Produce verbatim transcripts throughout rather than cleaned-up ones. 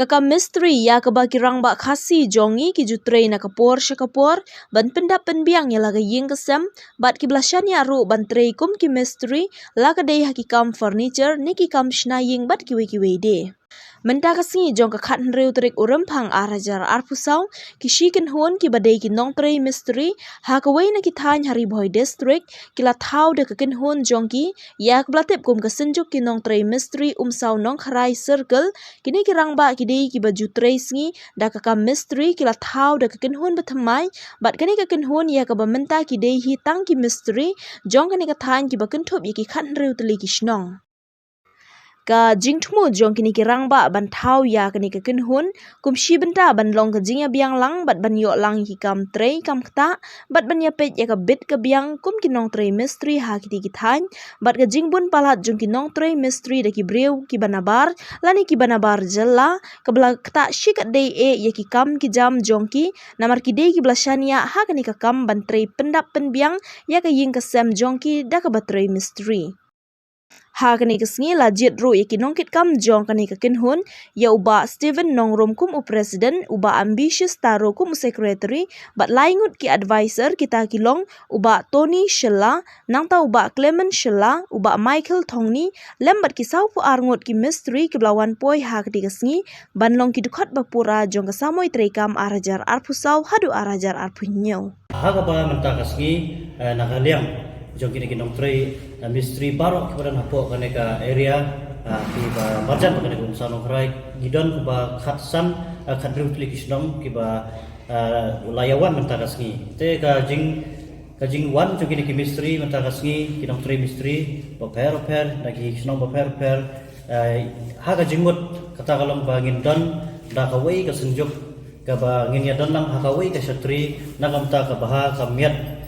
Ka kam mistri ïa kaba ki rangbah Khasi jong ngi ki ju trei na ka por sha ka por ban pyndap pynbiang ïa la ka ïing ka sem, bad ki ba la shaniah ruh ban trei kum ki mistri la ka dei ha ki kam furniture ne ki kam shna ïing bad kiwei kiwei de. Mynta ka sngi jong ka khathynriew tarik u Rymphang ar hajar arphew saw, ki shi kynhun ki ba dei ki nongtrei mistri ha kawei na ki thaiñ ha Ri Bhoi District ki la thaw da ka kynhun jong ki ïa kaba la tip kum ka Synjuk ki Nongtrei Mistri Umsaw Nongkharai Circle. Kine ki rangbah ki dei ki ba ju trei sngi da ka kam mistri ki la thaw da ka kynhun ba thymmai, bad kane ka kynhun ïa kaba mynta ki dei hi tang ki mistri jong kane ka thaiñ ki ba kynthup ïa ki khathynriew tylli ki shnong. Ka jingthmu jong kine ki rangbah ban thaw ïa kane ka kynhun kum shi bynta ban long ka jingïabiang lang bad ban ïoh lang ïa ki kam trei kam ktah, bad ban ïapeit ïa ka bit ka biang kum ki nongtrei mistri ha kiti ki thaiñ, bad ka jingbun palat jong ki nongtrei mistri da ki briew ki ba nabar lane ki ba nabar jylla kaba la ktah shikatdei eh ïa ki kam ki jam jong ki, namar ki dei ki ba la shaniah ha kane ka kam ban trei pyndap pynbiang ïa ka ïing ka sem jong ki da kaba trei mistri. Ha kane ka sngi la jied ruh ïa ki nongkitkam jong kane ka kynhun, ïa u Bah Stephen Nongrum kum u president, u Bah Ambitious Taro kum u secretary, bad lai ngut ki advisor, kita ki long u Bah Tony Shylla, nangta u Bah Clement Shylla, u Bah Michael Thongni, lem bad ki sawphew ar ngut ki mistri ki ba la wan poi ha kane ka sngi ban long ki dkhot ba pura jong ka samoi treikam ar hajar arphew saw haduh ar hajar arphew hynñiew. Ha kaba mynta ka sngi, eh, na ka liang jong kine ki nongtrei, eh, mistri baroh ki ba don hapoh kane ka area, eh, ki ba marjan ba kane ka Umsaw Nongkharai, ki don kaba khatsan, eh, khathynriew tylli ki shnong ki ba, eh, la ïa wan mynta ka sngi. Te ka jing, ka jingwan jong kine ki mistri mynta ka sngi, ki nongtrei mistri bapher bapher na ki shnong bapher bapher, eh, ha ka jingmut kata ka long ba ngin don da kawei ka Synjuk kaba ngin ïa don lang ha kawei ka shatri na ka bynta ka bha ka miat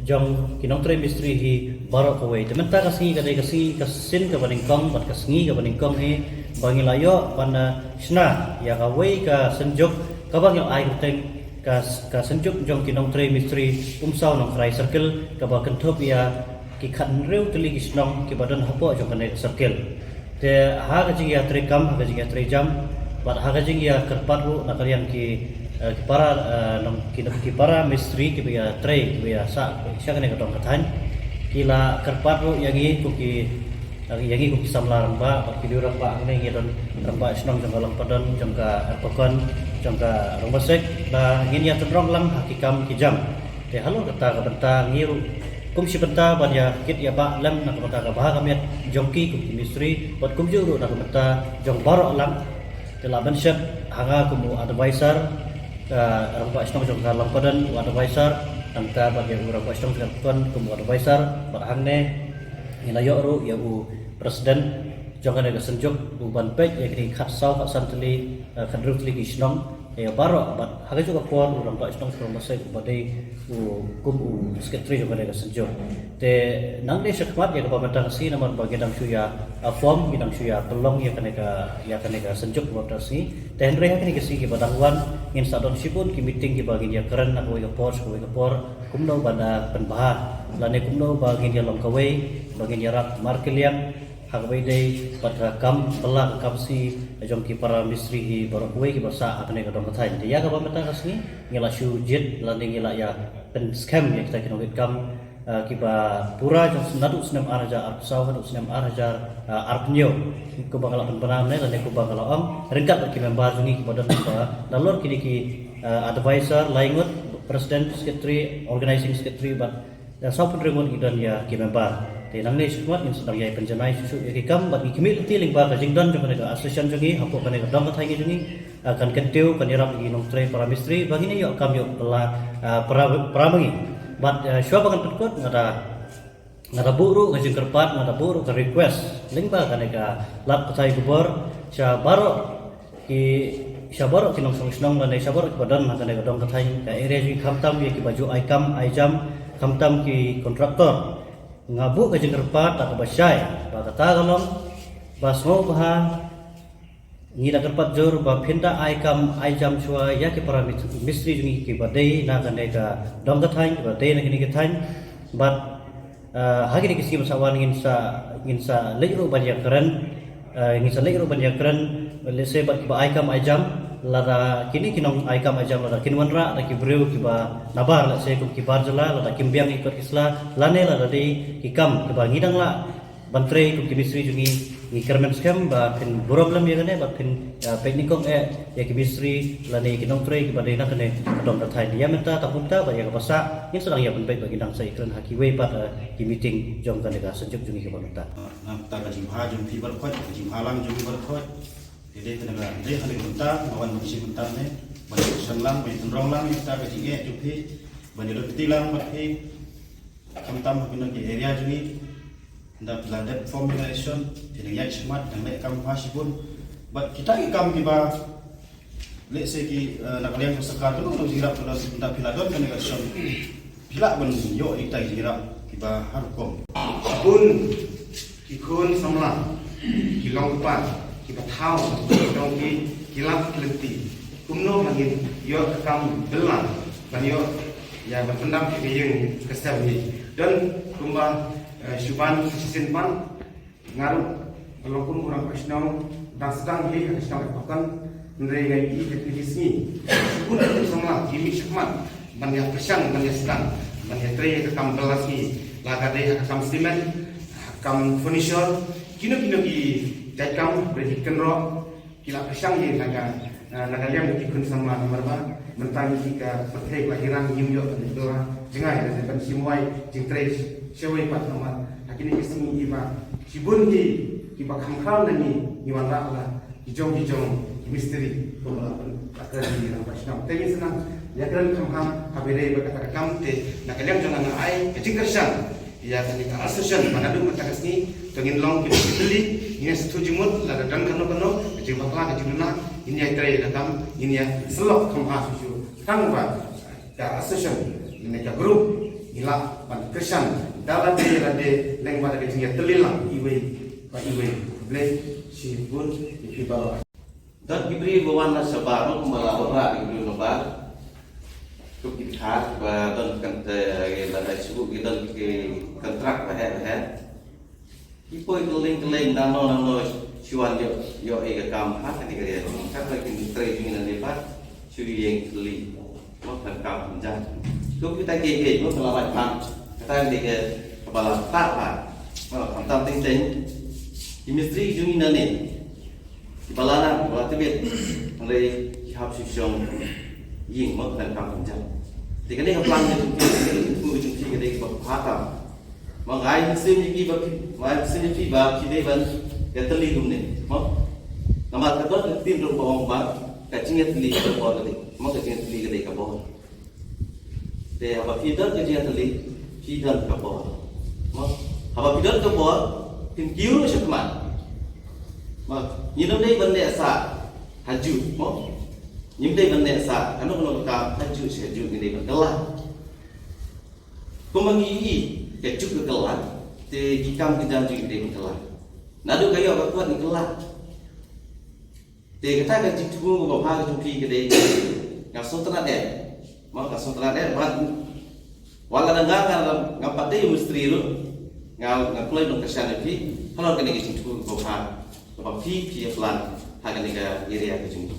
jong ki nongtrei mistri hi baroh kawei. Te mynta ka sngi ka dei ka sngi ka sien kaba nyngkong bad ka sngi kaba nyngkong hi ba ngin la ïoh ban, eh, shna ïa kawei ka Synjuk kaba ngin ai kyrteng ka, ka Synjuk jong ki nongtrei mistri Umsaw Nongkharai Circle kaba kynthup ïa ki khathynriew tylli ki shnong ki ba don hapoh jong kane ka circle. Te ha ka jingïatreikam, ha ka jingïatreijam bad ha ka jingïakyrpad ruh na ka liang ki, eh, ki para, eh, nong, ki, ki para mistri ki ba ïatrei, ki ba ïasah sha kane ka dong ka thaiñ, ki la kyrpad ruh ïa ngi kum ki, eh, ïa ngi kum ki samla rangbah bad ki riew rangbah hangne, ngi don rangbah shnong jong ka Longpadon, jong ka Erpakon, jong ka Rangbasek, ba ngin ïa tynrong lang ha ki kam ki jam. Te halor kata ka bynta ngi ruh kum shi bynta ban ïa kit ïa bah lem na ka bynta ka bha ka miat jong ki kum ki mistri bad kumjuh ruh na ka bynta jong baroh lang. Te la ban shet ha nga kum u advisor, ka rangbah shnong jong ka Longpadon u advisor, nangta bad ïa u rangbah shnong jong ka Erpakon kum u advisor, bad hangne ngi la ïoh ruh ïa u president jong kane ka Synjuk u ban peit ïa kine khatsaw khatsan tylli, eh, khathynriew tylli ki shnong ïa baroh, bad ha kajuh ka por u rangbah shnong shnong Masai u ba dei u kum u secretary jong kane ka Synjuk. Te nangne shakhmat ïa kaba mynta ka sngi namar ba ngi dang shu ïa, ah, form, ngi dang shu ïa pynlong ïa kane ka, ïa kane ka Synjuk kaba mynta ka sngi. Te hynrei ha kane ka sngi kiba dang wan ngin sa don shibun ki meeting kiba ngin ïa kren na kawei ka por sha kawei ka por kumno ban da pynbha lane kumno ba ngin ïa long kawei, ba ngin ïarap markylliang ha kaba ïadei bad ka kam bylla ka kam sngi jong ki para mistri hi baroh kawei kiba sah ha kane ka dong ka thaiñ. Te ïa kaba mynta ka sngi ngi la shu jied lane ngi la ïa pynskhem ïa kita ki nongkitkam, eh, kiba pura jong snem, naduh snem ar hajar arphew saw haduh snem ar hajar, eh, arphew hynñiew. Kumba nga la pynbna mynne lane kumba nga la ong ryngkat bad ki member jong ngi kiba don kiba nalor kine ki, eh, advisor lai ngut, president, secretary, organizing secretary bad ïa sawphew hynriew ngut ngi don ïa ki member. Te nangne shakhmat ngin sa dang ïa pynjanai shuh shuh ïa ki kam bad ngi khmih lynti lyngba ka jingdon jong kane ka association jong ngi hapoh kane ka dong ka thaiñ jong ngi, ah, kan kyntiew kan ïarap ïa ki nongtrei para mistri ba ngin ïoh kam ïoh bylla, ah, para, para ma ngi. Bad, ah, shuwa ba ngan pynkut nga da, nga da buh ruh ka jingkyrpad, nga da buh ruh ka request lyngba kane ka lad pathai khubor sha baroh ki, sha baroh ki nongshong shnong lane sha baroh kiba don ha kane ka dong ka thaiñ ka area jong ngi khamtam ïa kiba ju ai kam ai jam khamtam ki contractor. Nga buh ka jingkyrpad da kaba shai ba kata ka long ba sngewbha ngi da kyrpad jur ba phin da ai kam ai jam shuwa ïa ki para mit-, mistri jong ngi kiba dei na kane ka dong ka thaiñ kiba dei na kane ka thaiñ. Bad, eh, ha kine ki sngi ba sa wan ngin sa, ngin sa leit ruh ban ïakren, eh, ngin sa leit ruh ban ïakren Lehse bad kiba ai kam ai jam, lada kine ki nong ai kam ai jam lada kin wanrah da ki briew kiba nabar, lehse kum ki bar jylla, lada kim biang ïa ki kot ki sla, lane lada dei ki kam kiba ngi dang lah ban trei kum ki mistri jong ngi, ngi kyrmen skhem ba phin burom lem ïa kane, ba phin, ah, peit nyngkong eh ïa ki mistri lane ki nongtrei kiba dei na kane ka dong ka thaiñ. Ïa mynta ta kumta, bad ïa kaba sah ngin sa dang ïa pynbeit ba ngi dang sa ïakren ha kiwei pat, ah, ki meeting jong kane ka synjuk jong ngi kaba mynta. Na bynta ka jingbha jong phi baroh khoit, ka jingbha lang jong ngi baroh khoit. Te dei kane ka, dei kane ka bynta nga wan ban ïashim bynta ne, ban ïashong lang, ban ïatynrong lang ïa kata ka jingeh jong phi, ban ïadon kti lang bad phi. Khamtam ha kine ki area jong ngi, ynda phi la dep form ïa ka election, phi dang ïaid shakhmat, dang leh kam bha shibun. Bad kita ki kam kiba, lehse ki, eh, na ka liang ka sorkar, kano kano ka jingïarap ka don, ynda phi la don kane ka election, phi lah ban ïoh ïa kita ki jingïarap kiba ha rukom. Bun ki khun samla, ki long kpa, kiba thaw, ki long ki, ki lap ki lynti. Kumno ba ngin ïoh ka kam bylla, ban ïoh ïa ban pyndap ïa ka ïing ka sem hi. Don kumba, eh, shu ban shisien pat, nga ruh ka long kum u rangbah shnong, dang sdang hi ha ka shnong ka Pakan, hynrei nga ïohi katne ki sngi, shu bun ki khun samla ki mih shakhmat ban ïa pyrshang, ban ïa sdang, ban ïa trei ïa ka kam bylla sngi, la ka dei ha ka kam cement, ha ka kam furniture, kino kino ki jait kam, hynrei ki kynroh, ki la pyrshang ïa na ka, eh, na ka liang ki khun samla, namar ba mynta ngi ka pyrthei ka la ïalang, ngim ïoh ban ïoh jngai, ban shim wai jingtrei shawei pat, namar ha kine ki sngi ba shibun ki, kiba kham khraw na ngi, ngi wanrah la ki jong ki jong ki mistri, kumba la pynpaw ïa ki rangbah shnong. Te ngin sa nang ïakren kham kham ha ba ïadei bad kata ka kam. Te na ka liang jong nga, nga ai ka jingkyrshan ïa kane ka association, ba naduh mynta ka sngi to ngin long kiba ki tylli, ngin ïa sngewthuh jingmut lada don kano kano ka jingbakla, ka jingduna, ngin ïa trei ïa ka kam, ngin ïa sylloh kham bha shuh shuh. Tang ba ka association ne ka group ngi lah ban kyrshan da lade lade lyngba da ka jingïatylli lang iwei pa iwei. Khublei shibun ïa phi baroh. Don ki briew ba wan na shabar ruh, kumba la wanrah ïa ki briew na bar. Kum ki dkhar ba don kan te, la dei shu ki don ki kontrak ba heh ba heh. Ki poi kylleng kylleng, nangno nangno shu wan ïoh, ïoh ïa ka kam ha kane ka ri. Katba ki trei jingim nangne pat shu ïeng tylli. Mo, pyndonkam pynjan. Kum kita kiei kiei mo, ka la wan pan. Kata ka dei kaba la pynthut pat. Mo, khamtam teng teng ki mistri jong ngi nangne, kiba la nang, kiba la tbit, hynrei ki hap shu shong ïing, mo, pyndonkam pynjan. Te kane ka plan jong phi, ka jingthmu jong phi ka dei kaba bha tam. Mo, nga ai mynsiem ïa phi ba phi, nga ai mynsiem ïa phi ba phi dei ban ïatylli kumne, mo. Namar ka don ka ktien ruh ba ong ba ka jingïatylli ka bor ka dei, mo, ka jingïatylli ka dei ka bor. Te haba phi don ka jingïatylli, phi don ka bor. Mo, haba phi don ka bor, phin kiew ruh shakhmat. Mo, ngim dei ban neh sah hajuh, mo. Ngim dei ban neh sah kano kano ka kam hajuh shi hajuh, ngi dei ban kylla. Kumba ngi ïohi ka juk ka kylla, te ki kam ki jam jong ngi dei ban kylla. Naduh ka ïoh ka kot ngi kylla. Te kata ka jingthmu kaba bha ka jong phi ka dei, nga sngewtynnat eh. Mo, nga sngewtynnat eh, bad wat la da nga, nga, ngam pat dei mistri ruh, nga, nga kloi ban kyrshan ïa phi halor kane ka jingthmu kaba bha kaba phi, phi ïa plan ha kane ka area ka jong ngi.